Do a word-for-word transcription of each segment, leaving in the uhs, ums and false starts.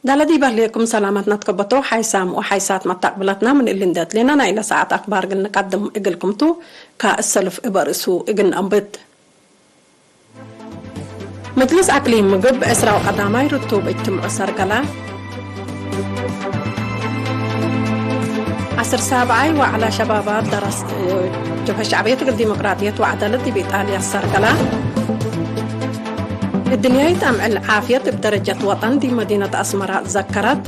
ዳለ ዲብ ህሌኩም ሰላመት ነትከበቶ ሓይሳም ወሓይሳት መታቅብለትና፣ ምን እሊ እንዴ ትሌና ናይለ ሰዓት አክባር እግል ንቀድም እግልኩም ቱ፣ ከእሰልፍ እበ ርእሱ እግል ነአንብት። መጅልስ አቅሊም ምግብ ዕስራ ወቀዳማይ ርቱብ እጅትምዑ ሰርገላ። ዐስር ሳብዓይ ወዐላ ሸባባት ደረስ ጀብሀ ሸዕብየት እግል ዲሞቅራጥየት ወዐዳለት ዲብ ኢጣልያ ሰርገላ። እድንያይት አምዕል ዓፍየት እብ ደረጀት ወጠን ዲብ መዲነት አስመራ ዘከረት።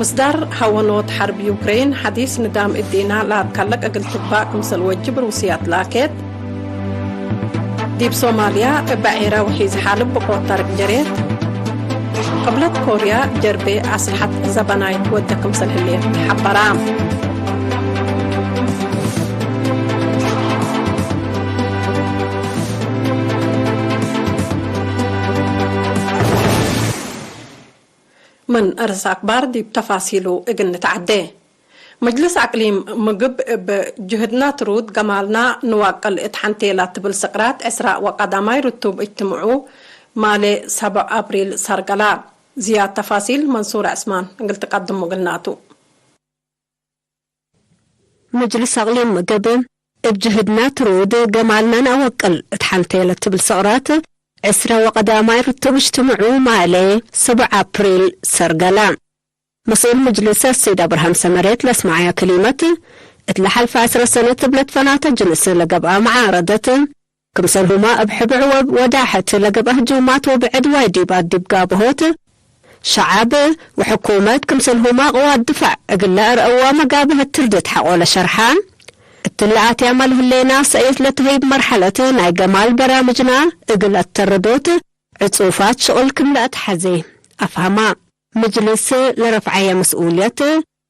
ምስዳር ሀወኖት ሐርብ ዩክሬን ሐዲስ ንዳም እዲና ለአትከለቅ እግል ትግባእ ክምሰል ወጅብ ሩስየ አትላኬት። ዲብ ሶማልያ እበ ዔረ ውሒዝ ሓልብ ብቆት ታርቅ ጀሬት። ቅብለት ኮርያ ጀርቤ አስልሐት ዘበናይት ወደ ክምሰል ህሌት ተሐበራ። ምን አርስ አክባር ዲብ ተፋሲሉ እግል ንትዐዴ። መጅልስ አቅሊም ምግብ እብ ጅህድና ትሩድ ገማልና ንዋቅል እት ሐንቴ ለትብል ስቅራት ዕስራ ወቀዳማይ ርቱብ እጅትምዑ ማሌ ሰብዕ አብሪል ሰርገላ። ዝያድ ተፋሲል መንሱር ዕስማን እግል ትቀድሙ እግልናቱ። መጅልስ አቅሊም ምግብ እብ ጅህድና ትሩድ ገማልና ንአወቅል እት ሐንቴ ለትብል ስቅራት ዕስራ ወቀዳማይ ርቱብ እጅትምዑ ማሌ ሰብዕ አፕሪል ሰርገላ። መስኡል ምጅልስ አሰይድ አብርሃም ሰመሬት ለስመዐያ ከሊመት፣ እት ለሐልፈ ዐስረ ሰነት እብ ለትፈናተ ጅንስ ለገብአ መዓረደት፣ ክምሰልሁመ እብ ሕብዕ ወወዳሐት ለገብአ ህጁማት ወብዕድ ዋይ ዲብ አዲብ ጋብሆት፣ ሸዐብ ወሕኩመት ክምሰልሁመ ቅዋት ድፋዕ እግል ለአርአዋ መጋብሀት ትርድት ሐቆ ለሸርሐ፣ እትለ አትያመ ለህሌና ሰእየት ለተህይብ መርሐለት ናይ ገማል በራምጅና እግል አተረዶት ዕጹፋት ሽቅል ክም ለአትሐዜ አፍሀማ። ምጅልስ ለረፍዐየ መስኡልየት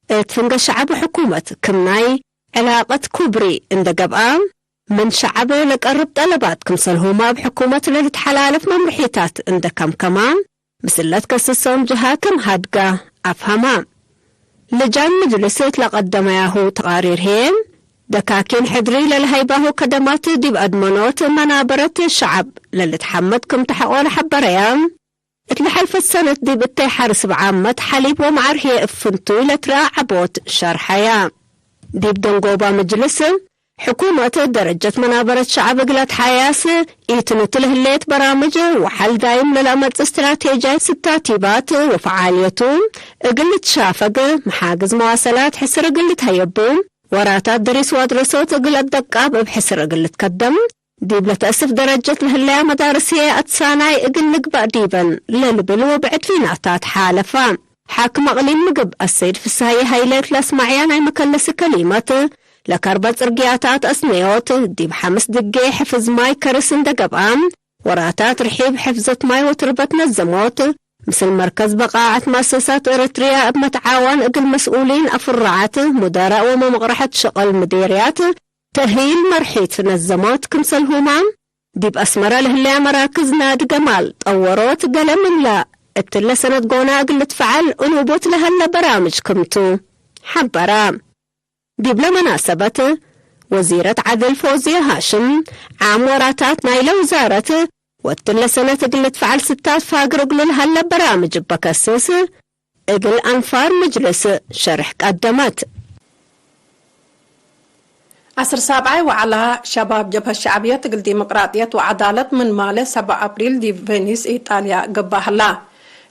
እት ፍንገ ሸዐብ ወሕኩመት ክም ናይ ዕላቀት ኩብሪ እንዴ ገብአ፣ ምን ሸዐብ ለቀርብ ጠለባት ክምሰልሁመ እብ ሕኩመት ለልትሐላለፍ መምርሒታት እንዴ ከምከማ፣ ምስል ለትከስሶም ጀሃ ክም ሀድጋ አፍሀማ። ልጃን ምጅልስ እት ለቀደመያሁ ተቃሪር ህዬ፣ ደካኪን ሕድሪ ለለሀይባሁ ከደማት ዲብ አድመኖት መናበረት ሸዐብ ለልትሐመድ ክም ተሐቆ ለሐበረያ፣ እት ለሐልፈት ሰነት ዲብ እተይ ሐርስ እብ ዓመት ሐሊብ ወመዓር ህዬ እብ ፍንቱይ ለትረአ ዐቦት ሸርሐያ። ዲብ ደንጎባ ምጅልስ፣ ሕኩመት ደረጀት መናበረት ሸዐብ እግል አትሓያስ ኢትኑቲ ለህሌት በራምጅ ወሐል ዳይም ለለአመጽእ እስትራቴጃይ ስታቲባት ወፈዓልየቱ እግል ልትሻፈግ፣ መሓግዝ መዋሰላት ሕስር እግል ልትሀየቡ፣ ወራታት ደሪስ ወአድረሶት እግል አደቃብ እብ ሕስር እግል ልትከደም፣ ዲብ ለተአስፍ ደረጀት ለህለያ መዳርስ ህዬ አትሳናይ እግል ልግበእ ዲበን ለልብል ወብዕድ ፊናታት ሓለፋ። ሓክም አቅሊም ምግብ አሰይድ ፍስሃየ ሀይለ እት ለአስመዐያ ናይ መከለሲ ከሊመት፣ ለከርበ ጽርግያታት አስነዮት፣ ዲብ ሐምስ ድጌ ሕፍዝ ማይ ከርስ እንዴ ገብአ፣ ወራታት ርሒብ ሕፍዘት ማይ ወትርበት ነዘሞት፣ ምስል መርከዝ በቃዐት መአሰሳት ኤረትርያ እብ መትዓዋን እግል መስኡሊን አፍራዓት፣ ሙደራእ ወመመቅረሐት ሽቅል ምዴርያት፣ ተእሂል መርሒት ነዘሞት፣ ክምሰልሁመ ዲብ አስመረ ለህለያ መራክዝ ናዲ ገማል ጠወሮት፣ ገሌ ምንለ እትለ ሰነት ጎና እግል ልትፈዐል እንቡት ለሀለ በራምጅ ክምቱ ሐበረ። ዲብለ መናሰበት፣ ወዚረት ዐድል ፎዝየ ሃሽም፣ ዓም ወራታት ናይለ ውዛረት ወእትለ ሰነት እግል ልትፈዐል ስታት ፋግር እግሉ ለሀለ በራምጅ እበ ከስስ፣ እግል አንፋር ምጅልስ ሸርሕ ቀደመት። ዐስር ሳብዓይ ወዐላ ሸባብ ጀብሀት ሸዕብየት እግል ዲሞቅራጥየት ወዐዳለት ምን ማለ ሰብዕ አፕሪል ዲብ ቬኒስ ኢጣልያ ገብአ ሀላ።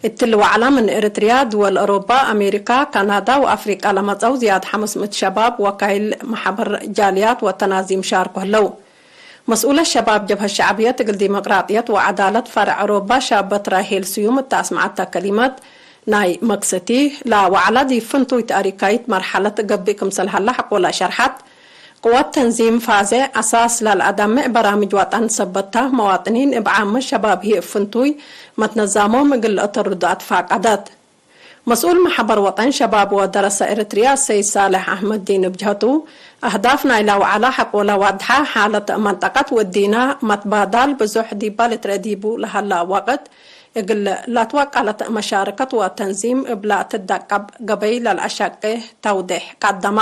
እትሊ ወዐላ ምን ኤረትርያ፣ ድወል አውሮባ፣ አሜሪካ፣ ካናዳ ወአፍሪቃ ለመጸው ዝያድ ሐምስ ምእት ሸባብ ወካይል መሐበር ጃልያት ወተናዚም ሻርኮ ህለው። መስኡለ ሸባብ ጀብሀት ሸዕብየት እግል ዲሞቅራጥየት ወዐዳለት ፈርዕ ኦሮባ ሻበት ራሄል ስዩም እተ አስመዐተ ከሊመት፣ ናይ መክሰቲ ለወዐላ ዲብ ፍንቱይ ተእሪካይት መርሐለት ገብእ ክምሰል ሀላ ሐቆለ ሸርሐት። ቅወት ተንዚም ፋዜ አሳስ ለለአዳምዕ በራምጅ ወጠን ሰበት ተ፣ መዋጥኒን እብ ዓምት ሸባብ ህይ እብ ፍንቱይ መትነዛሞም እግል ለአተርዱ አትፋቀደት። መስኡል መሐበር ወጠን ሸባብ ወደረሰ ኤረትርያ ሰይድ ሳልሕ አሕመድዲን እብ ጀሀቱ፣ አህዳፍ ናይላ ወዐላ ሐቆለ ዋድሐ፣ ሓለት መንጠቀት ወእዲና መትባዳል ብዙሕ ዲባ ልትረአ ዲቡ ለሀላ ወቅት፣ እግል ለትወቀለት መሻረከት ወተንዚም እብላ ትደቀብ ገበይ ለልአሸቄ ተውዴሕ ቀደማ።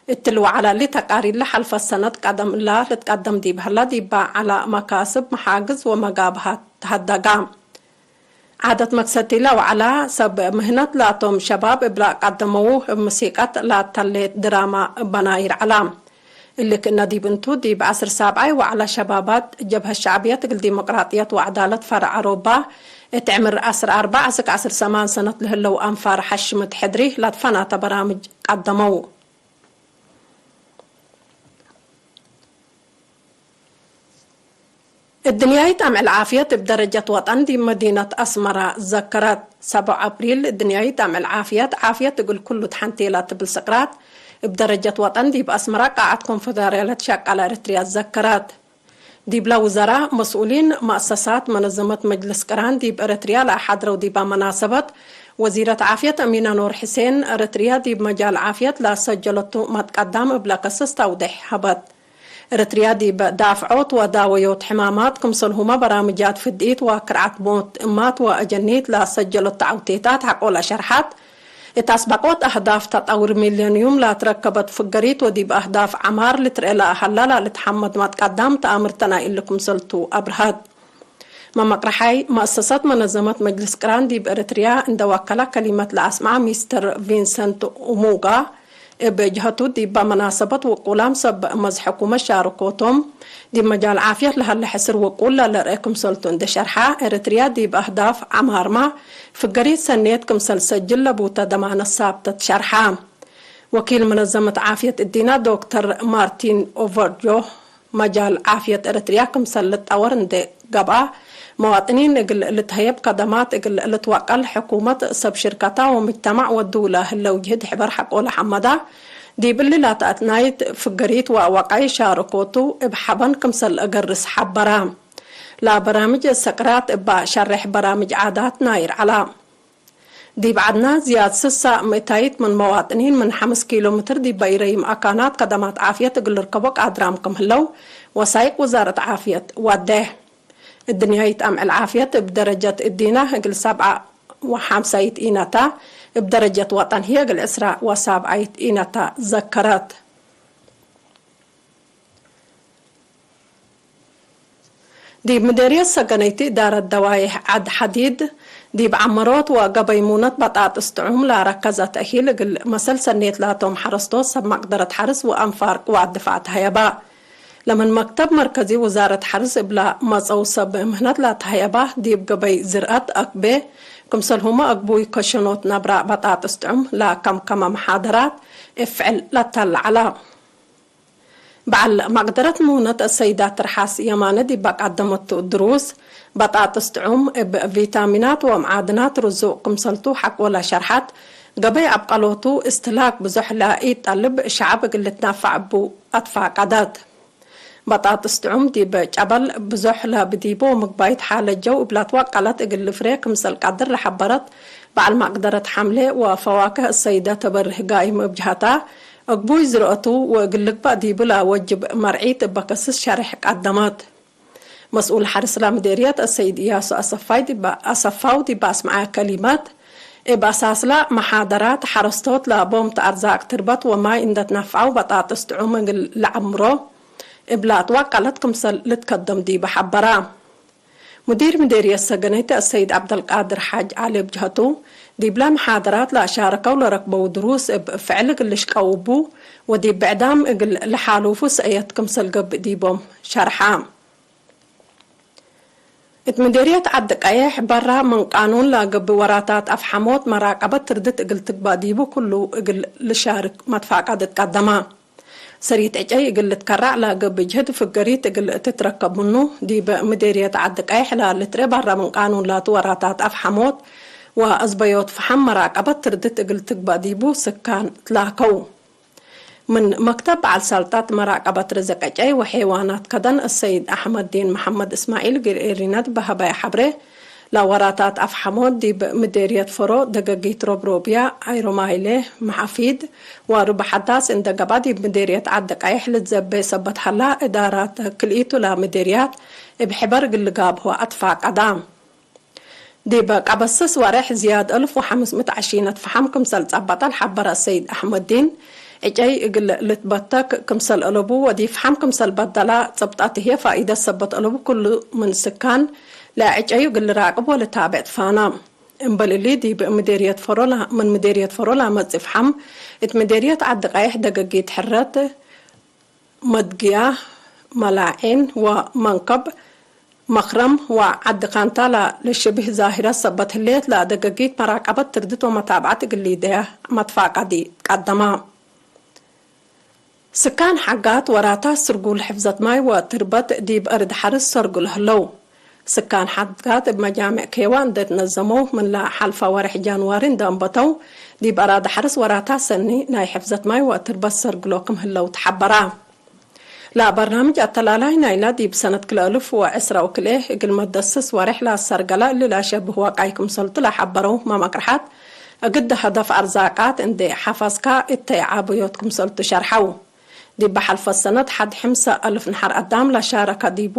እትሊ ወዐላ እሊ ተቃሪር ለሐልፈ ሰነት ቀደም እላ ልትቀደም ዲብ ሀላ ዲባ ዐላ መካስብ መሓግዝ ወመጋብሀት ተሀደጋ። ዓደት መክሰቲ ለወዐላ ሰብ ምህነት ላቶም ሸባብ እብ ለአቀደመዉ እብ ሙሲቀት ላተሌት ድራማ እበ ናይር ዐላ። እሊ ክእነ ዲብ እንቱ፣ ዲብ ዐስር ሳብዓይ ወዐለ ሸባባት ጀብሀት ሸዕብየት እግል ዲሞቅራጥየት ወዐዳለት ፈርዕ አሮባ፣ እት ዕምር ዐስር አርበዕ እስክ ዐስር ሰማን ሰነት ለህለው አንፋር ሐሽምት ሕድሪ ለትፈናተ በራምጅ ቀደመው። እድንያይት አምዕል ዓፍየት እብ ደረጀት ወጠን ዲብ መዲነት አስመረ ዘከረት። ሰብዕ አፕሪል፣ እድንያይት አምዕል ዓፍየት፣ ዓፍየት እግል ኩሉ ተሐንቴላ ትብል ስቅራት እብ ደረጀት ወጠን ዲብ አስመረ ቃዐት ኮንፈደራልየት ሸቃለ ኤረትርያ ዘከረት። ዲብለ ውዘራ፣ መስኡሊን መአሰሳት መነዘመት መጅልስ ቅራን ዲብ ኤረትርያ ለአሓድረው ዲበ መናሰበት፣ ወዚረት ዓፍየት አሚነ ኑር ሕሴን፣ ኤረትርያ ዲብ መጃል ዓፍየት ለሰጀለቱ መትቀዳም እብለ ከስስ ተውዴሕ ሀበት። ኤረትርያ ዲብ ዳፍዖት ወዳወዮት ሕማማት፣ ክምሰልሁመ በራምጃት ፍድኢት ወክርዓት ሞት እማት ወአጀኒት ለሰጀሎት ተዐውቴታት ሐቆለ ሸርሐት፣ እት አስበቆት አህዳፍ ተጠውር ሚሌንዩም ለትረከበት ፍገሪት ወዲብ አህዳፍ ዐማር ልትርኤ ለሀላ ለልትሐመድ መትቀዳም ተአምርተ ናይ እሊ ክምሰልቱ አብርሀት። መመቅረሓይ መአሰሰት መነዘመት መጅልስ ቅራን ዲብ ኤረትርያ እንደ ወከለ ከሊመት ለአስምዐ ሚስተር ቪንሰንት ኡሙጋ፣ እብ ጀሀቱ ዲበ መናሰበት ውቁላም ሰብ መዝ ሕኩመት ሻርኮቶም፣ ዲብ መጃል ዓፍየት ለሀለ ሕስር ውቁል ለልርኤ ክምሰልቱ እንደ ሸርሐ፣ ኤረትርያ ዲብ አህዳፍ ዐማርመ ፍገሪት ሰኔት ክምሰል ሰጅል ለቡተ ደማነት ሳብተት ሸርሐ። ወኪል መነዘመት ዓፍየት እዲነ ዶክተር ማርቲን ኦቨርጆ፣ መጃል ዓፍየት ኤረትርያ ክምሰል ልትጠወር እንዴ ገብአ፣ መዋጥኒን እግል ልትሀየብ ከደማት እግል ልትወቀል፣ ሕኩመት፣ ሰብ ሽርከታ ወምጅተማዕ ወድውለ ህለው ጅህድ ሕበር ሐቆለ ሐመዳ፣ ዲብ እሊ ላተአትናይት ፍገሪት ወአዋቃይ ሻርኮቱ እብ ሐበን ክምሰል እገርስ ሐበረ። ለበራምጅ ሰቅራት እባ ሸሬሕ በራምጅ ዓዳት ናይር ዐላ። ዲብ ዐድና ዝያድ ስሳ ምእታይት ምን መዋጥኒን ምን ሐምስ ኪሎ ምትር ዲብ በኢረይም አካናት ከደማት ዓፍየት እግል ልርከቦ ቃድራም ክም ህለው ወሳይቅ ውዛረት ዓፍየት ወዴሕ። እድንያይት አምዕል ዓፍየት እብ ደረጀት እዲነ እግል ሰብዓ ወሐምሳይት ኢነታ፣ እብ ደረጀት ወጠን ህዬ እግል ዕስራ ወሳብዓይት ኢነታ ዘከረት። ዲብ ምዴርየት ሰገነይቲ እዳረት ደዋይሕ ዐድ ሐዲድ፣ ዲብ ዐመሮት ወገበይ ሙነት በጣጥስ ጥዑም ለረከዘ ተእሂል እግል መሰል ሰኔት ላቶም ሐረስቶት ሰብ መቅደረት ሐርስ ወአንፋር ቅዋት ድፋዕ ተሀየበ። ለምን መክተብ መርከዚ ውዛረት ሐርስ እብለ መጸው ሰብ ምህነት ለተሀየበ፣ ዲብ ገበይ ዝርአት አክቤ፣ ክምሰልሁመ አግቡይ ከሸኖት ነብራ በጣጥስ ጥዑም ለከምከመ መሓደራት እብ ፍዕል ለተለ ዐለ። በዐል መቅደረት ሙህነት አሰይዳ ትርሓስ የማነ ዲብ አቀደመቱ ድሩስ፣ በጣጥስ ጥዑም እብ ቪታሚናት ወመዓድናት ርዙቅ ክምሰልቱ ሐቆለ ሸርሐት፣ ገበይ አብቀሎቱ እስትህላክ ብዞሕ ለኢጠልብ ሸዐብ እግል ልትናፈዕ እቡ አትፋቀደት። በጣጥስ ጥዑም ዲብ ጨበል ብዞሕ ለብዲቡ ወምግባይት ሓለት ጀው እብላ ትወቀለት እግል ልፍሬ ክምሰል ቀድር ለሐበረት በዐል መቅደረት ሐምሌ ወፈዋክህ አሰይደ ተበርህ ጋይም እብ ጀሀታ፣ አግቡይ ዝርአቱ ወእግል ልግበእ ዲቡ ለወጅብ መርዒት እበ ከስስ ሸሬሕ ቀደመት። መስኡል ሐርስ ለምዴርየት አሰይድ እያሱ አሰፋይ ዲበ፣ አሰፋው ዲበ አስመዐ ከሊመት፣ እብ አሳስለ መሓደራት፣ ሐረስቶት ለቦምት አርዛቅ ትርበት ወማይ እንደ ትነፍዐው በጣጥስ ጥዑም እግል ለዐምሮ እብላ ትወቀለት ክምሰል ልትከደም ዲበ ሐበረ። ሙዲር ምዴርየት ሰገነይቲ አሰይድ ዐብደልቃድር ሓጅ ዐሊ እብ ጀሀቱ፣ ዲብለ መሓደራት ለአሻረከው ለረክበው ድሩስ እብ ፍዕል እግል ልሽቀው እቡ ወዲብ ብዕዳም እግል ለሓሉፉ ሰእየት ክምሰል ገብእ ዲቦም ሸርሐ። እት ምዴርየት ዐዲ ቀየሕ በራ ምን ቃኑን ለገብእ ወራታት አፍሐሞት መራቀበት ትርድት እግል ትግባእ ዲቡ ክሉ እግል ልሻርክ መትፋቀድ እትቀደመ። ሰሪት ዕጨይ እግል ልትከራዕ ለገብእ ጅህድ ፍገሪት እግል ትትረከብ ምኑ፣ ዲብ ምዴርየት ዐዲ ቀየሕ ለልትርኤ በራ ምን ቃኑን ላቱ ወራታት አፍሐሞት ወአዝበዮት ፈሐም መራቀበት ትርድት እግል ትግባእ ዲቡ ስካን ትላከው። ምን መክተብ በዐል ሰልጠት መራቀበት ርዝቅ ዕጨይ ወሔዋናት ከደን እሰይድ አሕመድዲን መሐመድ እስማዒል ግር ኤሪነት በሀበየ ሐብሬ፣ ለወራታት አፍሐሞት ዲብ ምዴርየት ፈሮ፣ ደገጊት ሮብሮብያ፣ አይሮማይሌ፣ መሐፊድ ወሩብ ሐዳስ እንደ ገብአ፣ ዲብ ምዴርየት ዐዲ ቀይሕ ልትዘቤ ሰበት ሀላ፣ እዳራት ክልኢቱ ለምዴርያት እብ ሕበር እግል ልጋብሆ አትፋቀዳ። ዲብ ቀበስስ ወሬሕ ዝያድ እልፍ ወሐምስ ምእት ዐሺነት ፈሐም ክምሰል ጸበጠ ለሐበረ ሰይድ አሕመድዲን፣ ዕጨይ እግል ልትበተክ ክምሰል አለቡ ወዲብ ፈሐም ክምሰል በደላ ጽብጠት ህዬ ፋኢደት ሰበት አለቡ ክሉ ምን ስካን ለዕጨዩ እግል ልራቅብ ወልታብዕ ትፋና። እምበል እሊ፣ ዲብ ምዴርየት ፈሮላ፣ ምን ምዴርየት ፈሮላ መጽእ ፍሓም፣ እት ምዴርየት ዐዲ ቀይሕ፣ ደገጊት ሕረት፣ መድግያ፣ መላዒን ወመንከብ፣ መክረም ወዐዲ ካንታላ ለሽብህ ዛሂረት ሰበት ህሌት፣ ለደገጊት መራቀበት፣ ትርድት ወመታብዐት እግል ሊደያ መትፋቀዲ ቀደማ። ስካን ሐጋት ወራታት ስርጉል ሕፍዘት ማይ ወትርበት ዲብ አርድ ሐርስ ሰርጉል ህለው። ስካን ሐጋት እብ መጃምዕ ኬዋ እንዴ ትነዘመው፣ ምን ለሐልፈ ወሬሕ ጃንዋሪ እንዴ አንበተው፣ ዲብ አራድ ሐርስ ወራታት ሰኒ ናይ ሕፍዘት ማይ ወትርበት ሰርግሎ ክም ህለው ተሐበራ። ለበርናምጅ አተላላይ ናይላ ዲብ ሰነት ክልኤ አልፍ ወዕስራ ወክልኤ እግል መደስስ ወሬሕ ለአሰርገለ እሊ ለአሸብህ ወቃይ ክምሰልቱ ለሐበረው መመቅርሓት፣ እግድ ሀደፍ አርዛቃት እንዴ ሐፈዝካ እተይ ዓብዮት ክምሰልቱ ሸርሐው። ዲብ ሐልፈ ሰነት ሐድ ሕምሰ አልፍ ነሐር አዳም ለሻረከ ዲቡ፣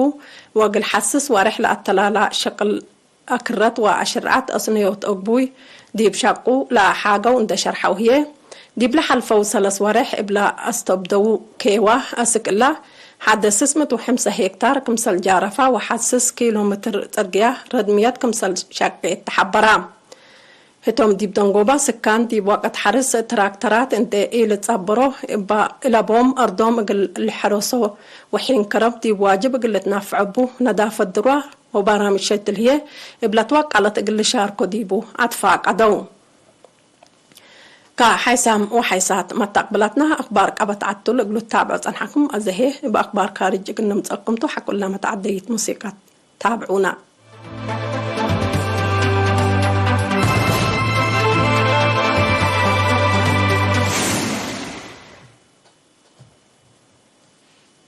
ወእግል ሐስስ ወሬሕ ለአተላላ ሸቅል አክረት ወአሽርዓት አስነዮት አግቡይ ዲብ ሸቁ ለአሓገው እንዴ ሸርሐው ህዬ፣ ዲብለ ሐልፈው ሰለስ ወሬሕ እብለ አስተብደዉ ኬዋ አስክ እላ ሐደ ስስ ምእት ወሐምሰ ሄክታር ክምሰል ጃረፋ ወሐስስ ኪሎ ምትር ጽርግያ ረድምየት ክምሰል ሸቄት ተሐበራ። ህቶም ዲብ ደንጎባ ስካን ዲብ ወቅት ሐርስ ትራክተራት እንዴ ኢልጸብሮ እባ እለቦም አርዶም እግል ልሐረሶ ወሒን ከረብ ዲብ ዋጅብ እግል ልትናፍዐቡ ነዳፈት ድሯ ወባራምጅ ሸትል ህዬ እብ ለትወቀለት እግል ልሻርኮ ዲቡ አትፋቀደው። ከሓይሳም ወሓይሳት መታቅብላትና አክባር ቀበት ዐቱ ለእግሉ ትታብዖ ጸንሐኩም። አዘ ህዬ እብ አክባር ካርጅ እግል ንምጸአኩም ቱ። ሐቆለ መትዐደይት ሙሲቀት ታብዑና።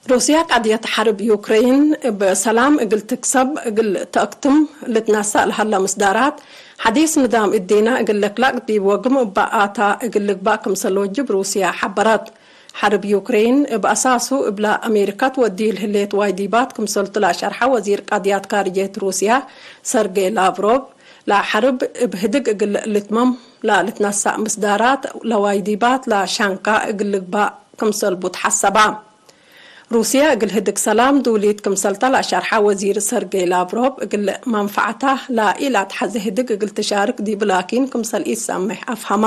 ሩስያ ቀድየት ሐርብ ዩክሬን እብ ሰላም እግል ትክሰብ እግል ተአክትም ልትነሰእ ለሀለ ምስዳራት፣ ሐዲስ ንዳም እዲነ እግል ልክለቅ ዲብ ወግም እበ አታ እግል ልግባእ ክምሰል ወጅብ ሩስያ ሐበረት። ሐርብ ዩክሬን እብ አሳሱ እብለ አሜሪካ ትወድዩ ለህሌት ዋይዲባት ክምሰልቱ ለሸርሐ ወዚር ቀድያት ካርጅየት ሩስያ ሰርጌ ላቭሮቭ፣ ለሐርብ እብ ህድግ እግል ልትመም ለልትነሰእ ምስዳራት ለዋይዲባት ለሻንካ እግል ልግባእ ክምሰል ቡ ተሐሰባ። ሩስየ እግል ህድግ ሰላም ዱሊት ክምሰልተ ለሸርሐ ወዚር ሰርጌይ ላቭሮቭ፣ እግል መንፈዐታ ለኢለአትሐዜ ህድግ እግል ትሻርክ ዲቡ ላኪን ክምሰል ኢትሰምሕ አፍሀማ።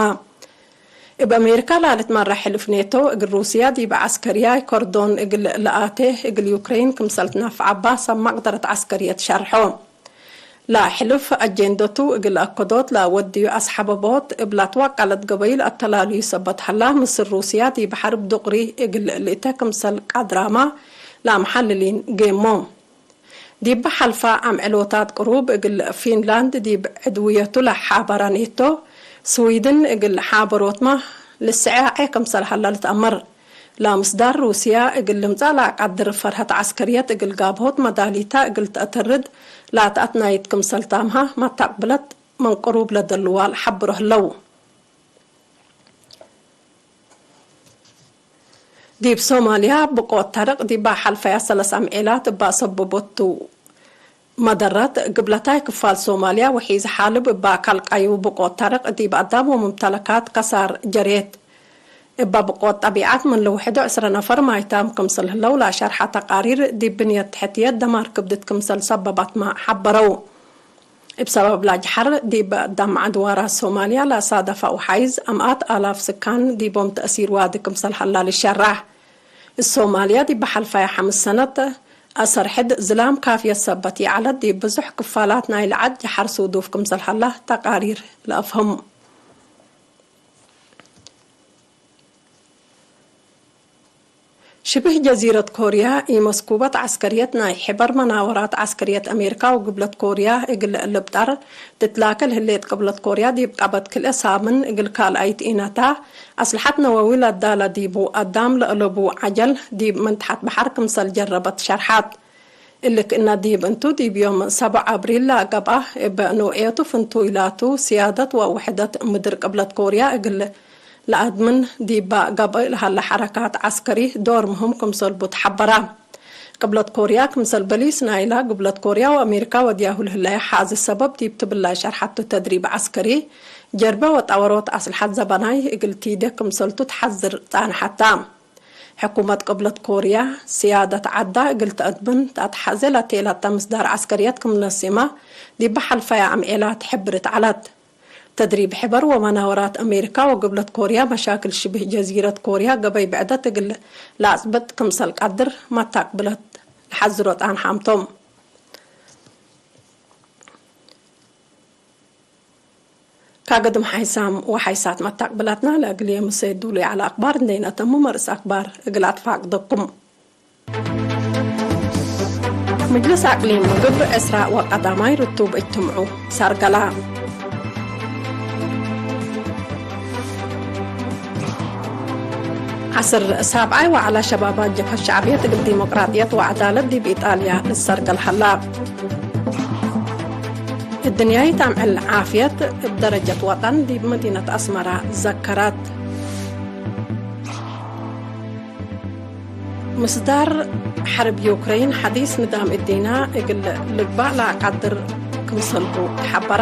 እብ አሜሪካ ለልትመረ ሕልፍ ኔቶ፣ እግል ሩስያ ዲብ ዐስከርያይ ከርዶን እግል ለአቴ፣ እግል ዩክሬን ክምሰል ትነፍዐባ ሰብ መቅደረት ዐስከርየት ሸርሖ። ለሕልፍ አጄንደቱ እግል አከዶት ለወድዩ አስሐበቦት እብ ለትወቀለት ገበይል አተላልዩ ሰበት ሀላ፣ ምስል ሩስያ ዲብ ሐርብ ዱቅሪ እግል ልእተ ክምሰል ቀድራማ ለመሐልሊን ጌሞ። ዲብ ሐልፈ አምዕሎታት ቅሩብ እግል ፊንላንድ ዲብ ዕድውየቱ ለሓበረ ኔቶ፣ ስዊድን እግል ሓበሮትመ ልስዐ ዐ ክምሰል ሀላ ልትአመር። ለምስዳር ሩስያ እግል ልምጸእ ለአቀድር ፈርሀት ዐስከርየት እግል ጋብሆት መዳሊታ እግል ተአተርድ ለአትአትናይት ክምሰል ታምሃ መታቅብለት ምን ቅሩብ ለደልዋ ለሐብሮ ህለው። ዲብ ሶማልያ ብቆት ተርቅ ዲብ ሐልፈያ ሰለስ አምዔላት እባ ሰበቦቱ መደረት፣ ግብለታይ ክፋል ሶማልያ ወሒዝ ሓልብ እባ ካልቃዩ ብቆት ተርቅ ዲብ አዳም ወሙምተለካት ከሳር ጀሬት። እባ ብቆት ጠቢዓት ምን ልውሕዱ ዕስረ ነፈር ማይታም ክምሰል ህለው ለሸርሐ ተቃሪር፣ ዲብ ብንየት ተሕትየት ደማር ክብድት ክምሰል ሰበባትመ ሐበረው። እብ ሰበብ ለአጅሐር ዲብ ዳም ዐድዋራት ሶማልያ ለአሳደፈ ወሓይዝ አምኣት አላፍ ስካን ዲቦም ተእሲር ዋዲ ክምሰል ሀላ ልሸራሕ። እት ሶማልያ ዲብ ሐልፈየ ሐምስ ሰነት አሰር ሕድ ዝላም ካፍየት ሰበት ይዐለት ዲብ ብዙሕ ክፋላት ናይለ ዐድ ጀሐር ሱዱፍ ክምሰል ሀላ ተቃሪር ለአፍህም። ሽብህ ጀዚረት ኮርያ ኢመስኩበት ዐስከርየት ናይ ሕበር መናወራት ዐስከርየት አሜሪካ ወግብለት ኮርያ እግል ልብጠር ትትላከ ለህሌት ቅብለት ኮርያ ዲብ ቀበት ክልኤ ሳምን እግል ካልኣይት ኢነታ አስልሐት ነወዊ ለዳለ ዲቡ አዳም ለአለቡ ዐጀል ዲብ ምንትሐት በሐር ክምሰል ጀረበት ሸርሐት። እሊ ክእነ ዲብ እንቱ፣ ዲብ ዮም ሰብዕ አብሪል ለገብአ፣ እብ ኖዕየቱ ፍንቱይ ላቱ፣ ስያደት ወውሕደት ምድር ቅብለት ኮርያ እግል ለአድምን ዲበ ገብአ ለሀለ ሐረካት ዐስከሪ ዶር ምህም ክምሰል ቡ ተሐበረ። ቅብለት ኮርያ ክምሰል በሊስ ናይላ፣ ግብለት ኮርያ ወአሜሪካ ወድያሁ ለህለየ ሐዚ ሰበብ ዲብ ትብላይ ሸርሐቱ ተድሪብ ዐስከሪ፣ ጀርበ ወጠወሮት አስልሐት ዘበናይ እግል ቲዴ ክምሰልቱ ተሐዝር ጻንሐታ። ሕኩመት ቅብለት ኮርያ፣ ስያደት ዐዳ እግል ተአድምን ተአትሐዜ ለቴለተ ምስዳር ዐስከርየት ክም ነሲመ፣ ዲብ ሐልፈየ አምዔላት ሕብርት ዐለት። ተድሪብ ሕበር ወመናወራት አሜሪካ ወግብለት ኮርያ፣ መሻክል ሽብህ ጀዚረት ኮርያ ገበይ ብዕደት እግል ለአጽብጥ ክምሰል ቀድር መታቅብለት ለሐዝሮ ጣንሓም ቶም። ካገድም ሓይሳም ወሓይሳት መታቅብላትና ለእግል የምሰ ዱሉይ ዐለ አክባር እንዴ ነአተሙ መርእስ አክባር እግል አትፋቅደኩም። ምጅልስ አቅሊም ግብር ዕስራ ወቀዳማይ ርቱብ እጅትምዑ ሰርገላ። ዐስር ሳብዓይ ወዐለ ሸባባት ጀብሀት ሸዕብየት እግል ዲሞቅራጥየት ወዐዳለት ዲብ ኢጣልያ ልሰርገል ሀላ። እድንያይት አምዕል ዓፍየት እብ ደረጀት ወጠን ዲብ መዲነት አስመራ ዘከረት። ምስዳር ሐርብ ዩክሬን ሐዲስ ንዳም እዲና እግል ልግባእ ለአቀድር ክምሰልሁ ተሐበረ።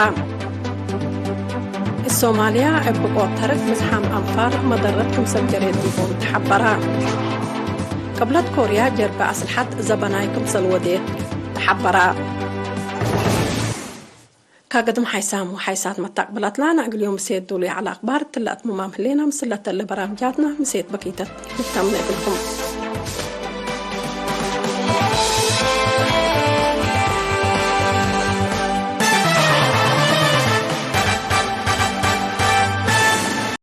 እብ ሶማልያ እብ ብቆት ተርክ ምዝሓም አንፋር መደረት ክምሰል ጀሬት እንቶም ተሐበረ። ቅብለት ኮርያ ጀርበ አስልሐት ዘበናይ ክምሰል ወዴት ተሐበረ። ካገድም ሓይሳም ወሓይሳት መታቅብላትና፣ ናእግል ዮም ምሴት ዱሉይ ዐለ አክባር እትለ አትምማም ህሌና፣ ምስለተ ለበራምጃትና ምሴት በኪተት ልተምነ እግልኩም።